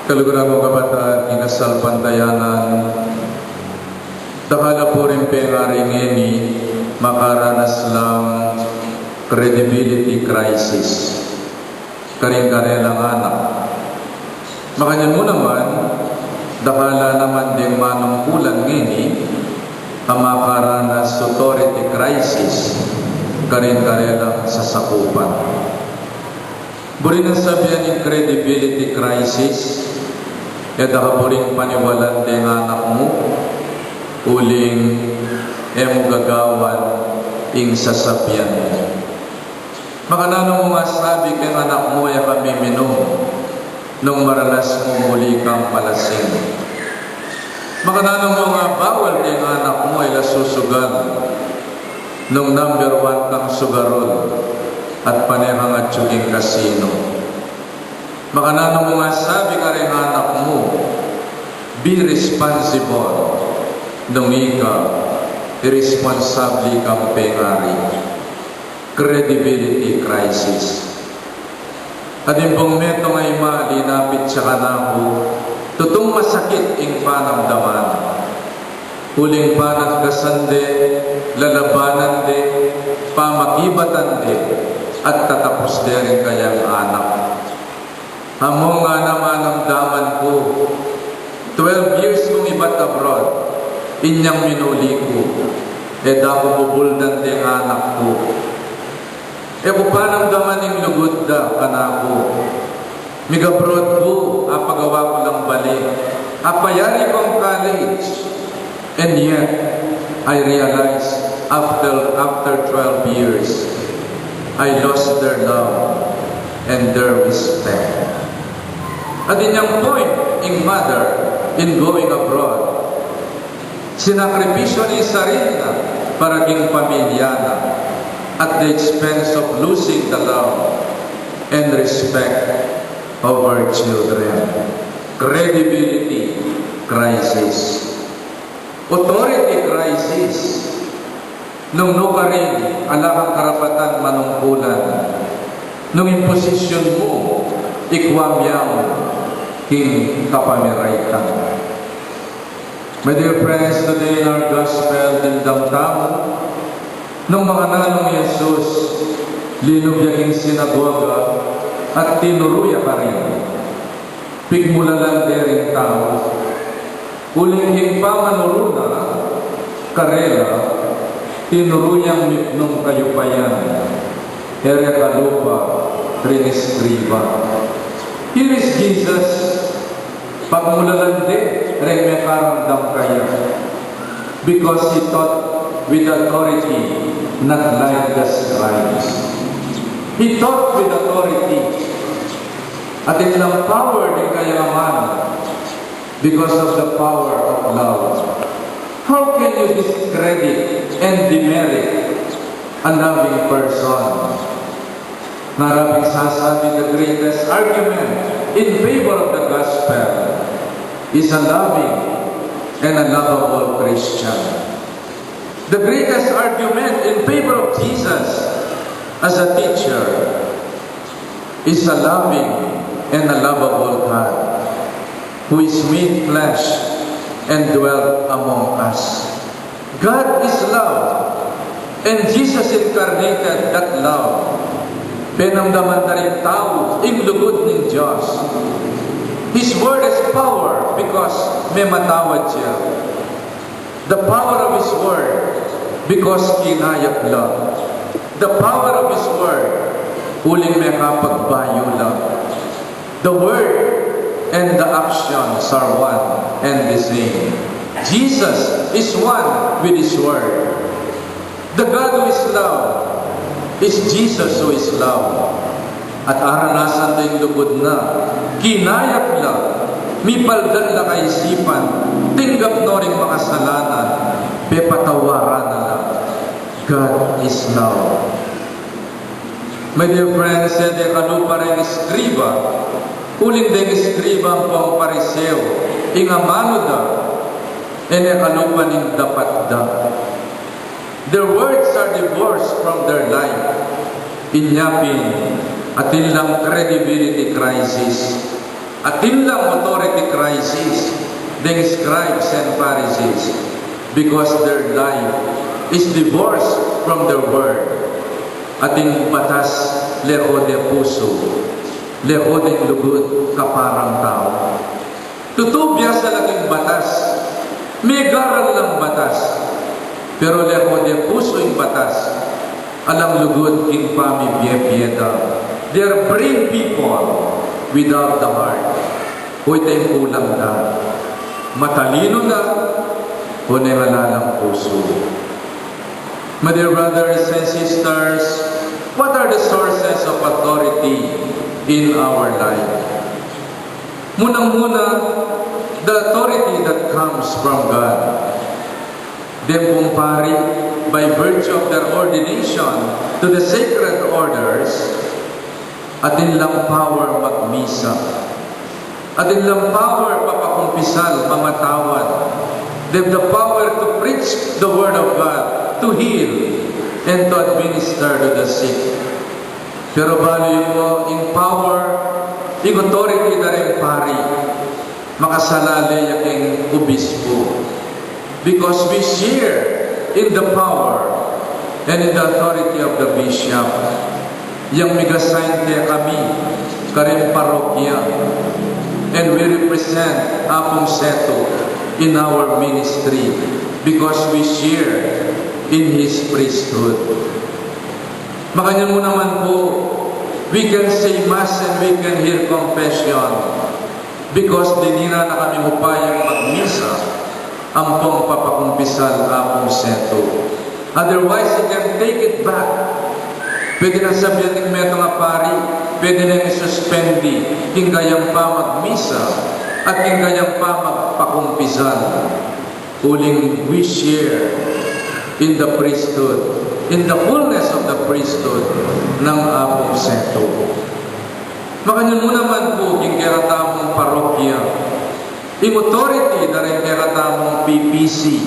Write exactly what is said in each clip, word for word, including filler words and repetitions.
Kaluguran kung kapatad, king kasalpantayanan, dakal a pu ring pengari ngeni makaranas lang credibility crisis karing karelang anak. Makanyan mu naman, dakal a naman ding manungkulan ngeni a makaranas authority crisis karing karelang sasakupan. Buri nang sabian ing credibility crisis, e da ka buring paniwalan deng anak mu, uling e mu gagawan ing sasabian mu. Makananu mu nga sabi keng anak mu e ka miminum, nung maralas mung muli kang malasing? Makananu mu nga bawal keng anak mu e la susugal, nung number one kang sugarol at pane kang atyu king kasino? Makananu mu nga sabi kareng anak mu, "Be responsible," nung ika, iresponsable kang pengari? Credibility crisis. Atin pung metung a ima, linapit ya kanaku, tutung masakit ing panamdaman. Uling panagkasan de, lalabanan de, pamakibatan de, at tatapus de ring kayang anak. Among ngana manamdaman ku, twelve years kung ibat abroad, inyang minuli ku, e da ku bubuldan deng anak ku. E ku panamdaman ing lugud da kanaku. Mig-abroad ku, apagawa ku lang bale, apayari kung college. And yet, I realized after, after twelve years, I lost their love and their respect. At inyang point, ing mother, in going abroad, sinakripisyo ne ing sarili na para king pamilya na at the expense of losing the love and respect of her children. Credibility crisis. Authority crisis. Nung nukarin, ala kang karapatan manungkulan. Nung ing posisyon mu, ikwam yang king kapamirayan. My dear friends, today in our gospel, dimdam tamu, nung makananu nung Jesus, linub ya king sinagoga, at tinuru ya karin. Pigmulalan de ring tau. Uling king pamanuru na karela, tinuru yang mipnung kayupayan, e re kalupa ring eskriba. Here is Jesus. Pagmulalan de ring mekaramdam kaya. Because he taught with authority, not like the scribes. He taught with authority. Atin lang power ding kayang amanu because of the power of love. How can you discredit and demerit a loving person? Ngara pin sasabi, the greatest argument in favor of the gospel is a loving and a lovable Christian. The greatest argument in favor of Jesus as a teacher is a loving and a lovable God who is made flesh and dwelt among us. God is love, and Jesus incarnated that love. Penamdaman da ring tau ing lugud ning Dios. His word is power because mematawad ya. The power of His word, because kinayap la. The power of His word, uling mekapagbayu la. The word and the actions are one and the same. Jesus is one with His word. The God who is love is Jesus who is love. At aranasan da ing lugud na, kinayap la, mipaldan la kaisipan, tinggap no ring makasalanan, pepatawaran na la. God is love. My dear friends, e de kalupa reng eskriba, uling deng eskriba ampong Pariseo, ing amanu da, e ne kalupa ning dapat da. Their words are divorced from their life. Inya pin, atin lang credibility crisis. Atin lang authority crisis deng scribes and Pharisees because their life is divorced from their word. Atin batas leko de pusu, leko deng lugud kaparang tau. Tutu, biasa la king batas, megaral lang batas, pero leko de pusu ing batas, alang lugud king pamibie-bie da. They are brain people without the heart. Hoy, ita ing kulang da. Matalinu da, o neng ala lang pusu. My dear brothers and sisters, what are the sources of authority in our life? Munang-muna, the authority that comes from God. Deng pung pari, by virtue of their ordination to the sacred orders, atin lang power magmisa. Atin lang power papakumpisal, mamatawad. They have the power to preach the word of God, to heal, and to administer to the sick. Pero balu yu mu, ing power, ing authority da reng pari, makasalale ya king obispo. Because we share in the power and in the authority of the bishop. Yang mig-assign kekami kareng parokya, and we represent Apung Setu in our ministry because we share in his priesthood. Makanyan mu naman pu, we can say mass and we can hear confession because dininan na kami upayang magmisa ampong papakumpisal Apung Setu. Otherwise, he can take it back. Pwede nang sabian ning metung a pari, pwede nang isuspendi king kayang pamagmisa at king kayang pamagpakumpisal. Uling we share in the priesthood, in the fullness of the priesthood ng Apung Setu. Makanyan mu naman pu king kekatamung parokya, ing authority da reng kekatamung P P C,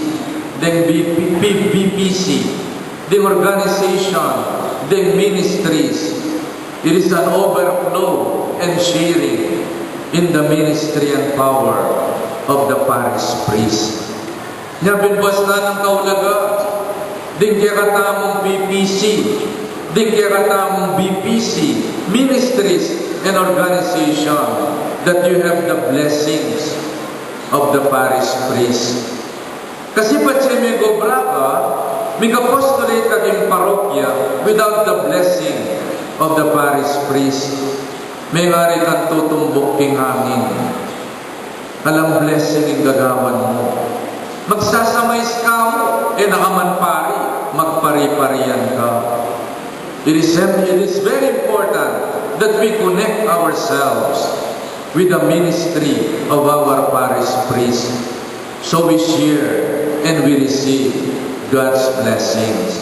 deng B P, B P C, deng organization, deng ministries. It is an overflow and sharing in the ministry and power of the parish priest. Nya pin, basta nang kaulaga ding kekatamung P P C, ding kekatamung B P C, ministries and organization, that you have the blessings of the parish priest. Kasi patse migobra ka, mig-apostolate ka king parokya without the blessing of the parish priest, mengari kang tutumbuk king angin. Alang blessing ing gagawan mu. Magsasamais ka mu, e na ka man pari, magpari-parian ka. It is, it is very important that we connect ourselves with the ministry of our parish priest, so we share and we receive God's blessings.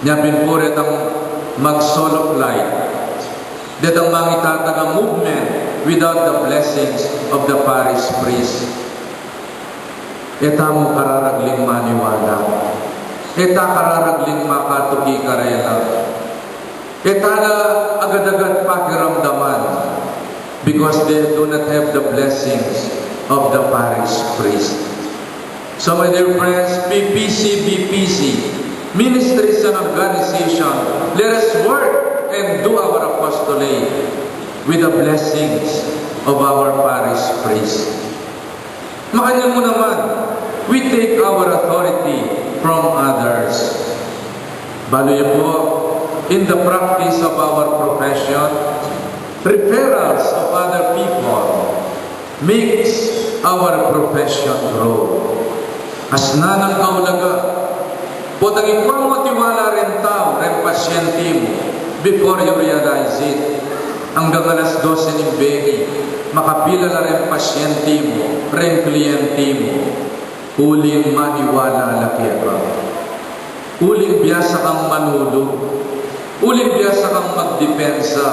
Nya pin pu, retang mag-solo flight, detang mangitataga movement without the blessings of the parish priest, e tamu kararagling maniwala. E ta kararagling makatuki karela. E ta la agad-agad pakiramdaman, because they do not have the blessings of the parish priest. So, my dear friends, P P C, B P C, ministries and organization, let us work and do our apostolate with the blessings of our parish priest. Makanyan mu naman, we take our authority from others. Balu yu pu, in the practice of our profession, referrals of other people makes our profession grow. Asna nang kaulaga, potang ikwa mu tiwala reng tau, reng pasyente mu, before you realize it, anggang alas dose ning beni, makapila la reng pasyente mu, reng kliyente mu, uling maniwala la keka. Uling biasa kang manulug, uling biasa kang magdepensa,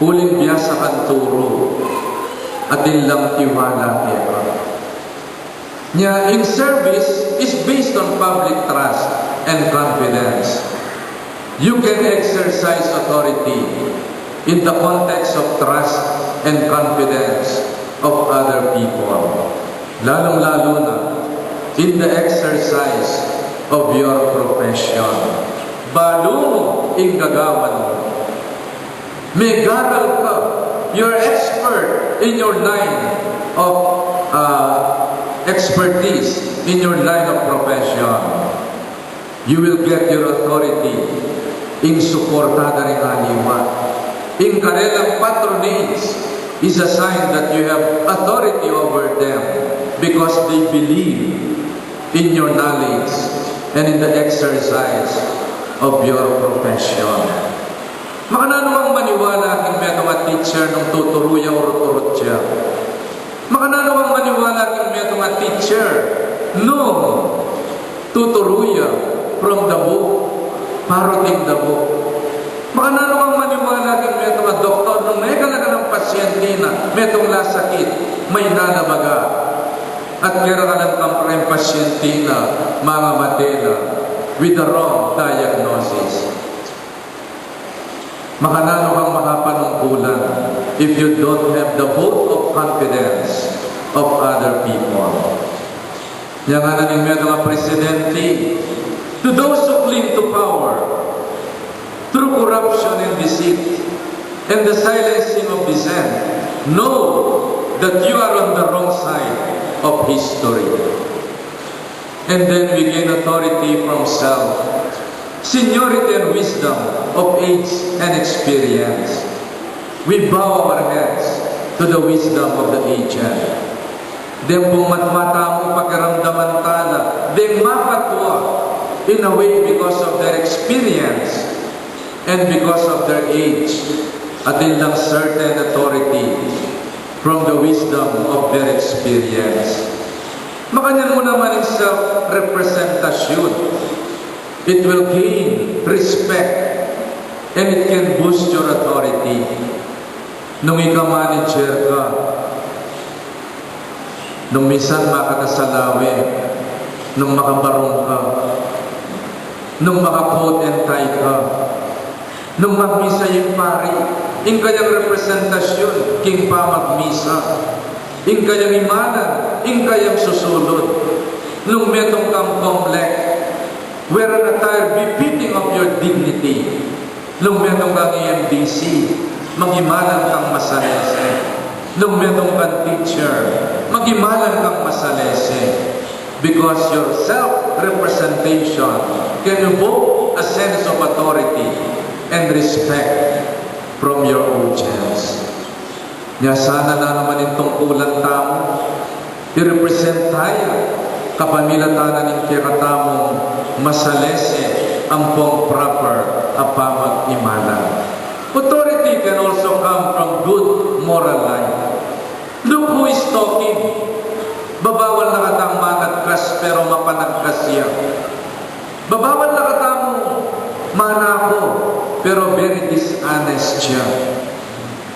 uling biasa kang turu, atin lang tiwala keka. Nya, in service is based on public trust and confidence. You can exercise authority in the context of trust and confidence of other people, lalong-lalo na in the exercise of your profession. Balu mu ing gagawan mu. Megaral ka, you're expert in your line of, uh, expertise, in your line of profession. You will get your authority ing suporta da ring aliwa. Ing karelang patronage is a sign that you have authority over them because they believe in your knowledge and in the exercise of your profession. Makananu kang maniwala king metung a teacher nung tuturu ya urut-urut ya? Makananu kang maniwala king metung a teacher nung tuturu ya from the book, parroting the book? Makananu kang maniwala king metung a doktor nung mekalaga nang pasyente na metung la sakit, maina la baga, at kera kalang kampara ing pasyente na mangamate la with the wrong diagnosis? Makananu kang makapanungkulan if you don't have the vote of confidence of other people? Nya ngana ning metung a presidente, to those who cling to power through corruption and deceit and the silencing of dissent, know that you are on the wrong side of history. And then we gain authority from self, seniority and wisdom of age and experience. We bow our heads to the wisdom of the aged. Deng pung matmata mu pakiramdaman tala deng makatua, in a way because of their experience and because of their age, atin lang certain authority from the wisdom of their experience. Makanyan mu naman ing self-representasyon. It will gain respect and it can boost your authority. Nung ika manager ka, nung minsan makatasalawe, nung makabarong ka, nung maka-coat and tie ka, nung magmisa ing pari, ing kayang representasyon king pamagmisa, ing kayang imanan, ing kayang susulud, nung metung kang COMELEC, wear an attire befitting of your dignity. Nung metung kang E M D C, magimanan kang masalese. Nung metung kang teacher, magimanan kang masalese. Because your self-representation can evoke a sense of authority and respect from your audience. Nya sana na naman ing tungkulan tamu, i-represent taya kapamilatan na ning kekatamung masalese ampong proper a pamag-imanan. Authority can also come from good moral life. Look who is talking. Babawal na katang managkas pero mapanagkas ya. Babawal na katamung manako pero very dishonest ya.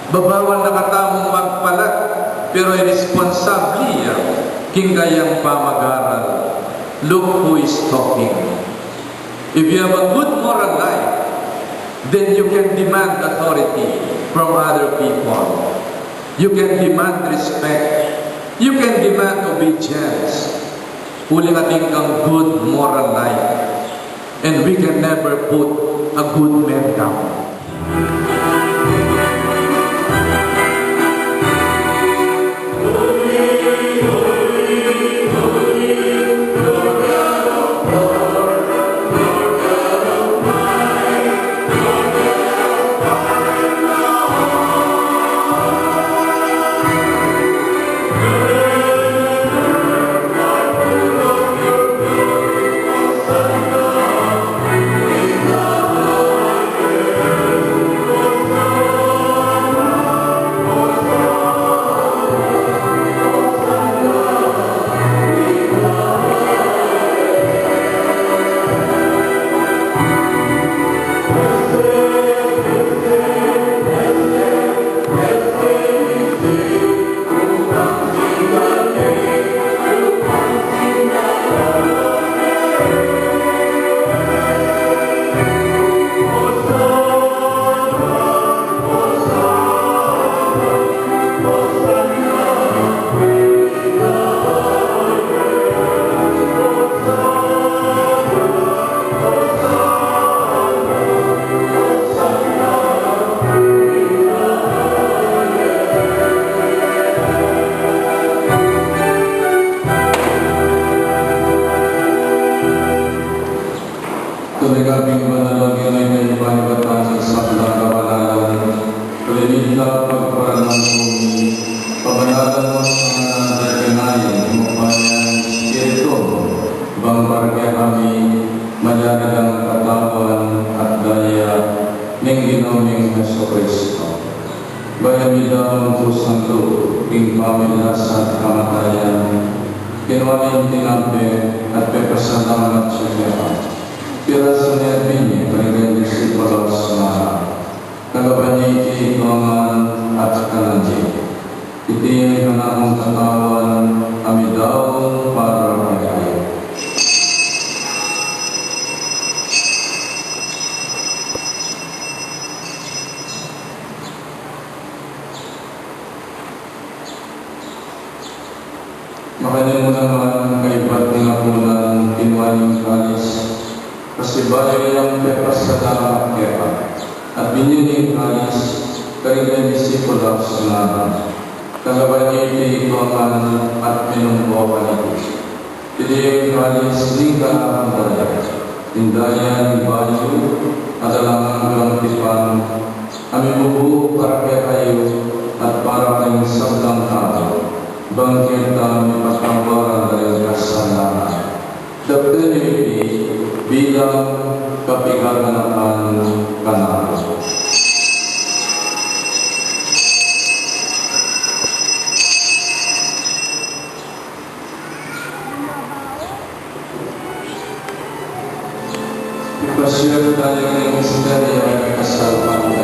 Babawal na katamung magpalat pero iresponsable ya king kayang pamag-aral. Look who is talking. If you have a good moral life, then you can demand authority from other people. You can demand respect. You can demand obedience. Uling atin kang good moral life. And we can never put a good man down. ning Ginu ming Jesucristo. Bayu mi daun kusang lub king pamilas at kamatayan, kinua ne ing tinape at pepasalamat ya keka. Pirasu ne at binye karing disipulus, ngana: Tanggap ye iti ing kangan at kanan ye. Iti ing kanakung katawan a midaun para kekayu. Makanyan mu naman kaybat ning apunan, kinua ne ing kalis, pasibayu yang pepasalamat keka, at binye ne ing kalis karing disipulus, ngana: Tanggap ye iti ing kangan at minum kayu kaniti. Iti ing kalis ning kanakung daya, ing daya ning bayu at alang anggang tipan, a mibubu para kekayu at para king sablang tau, bang keta mipatawaran la ring kasalanan. Daptan yu iti bilang kapaganakan kanaku. Ipasiag tamu ing misteryu ning kasalpantayanan.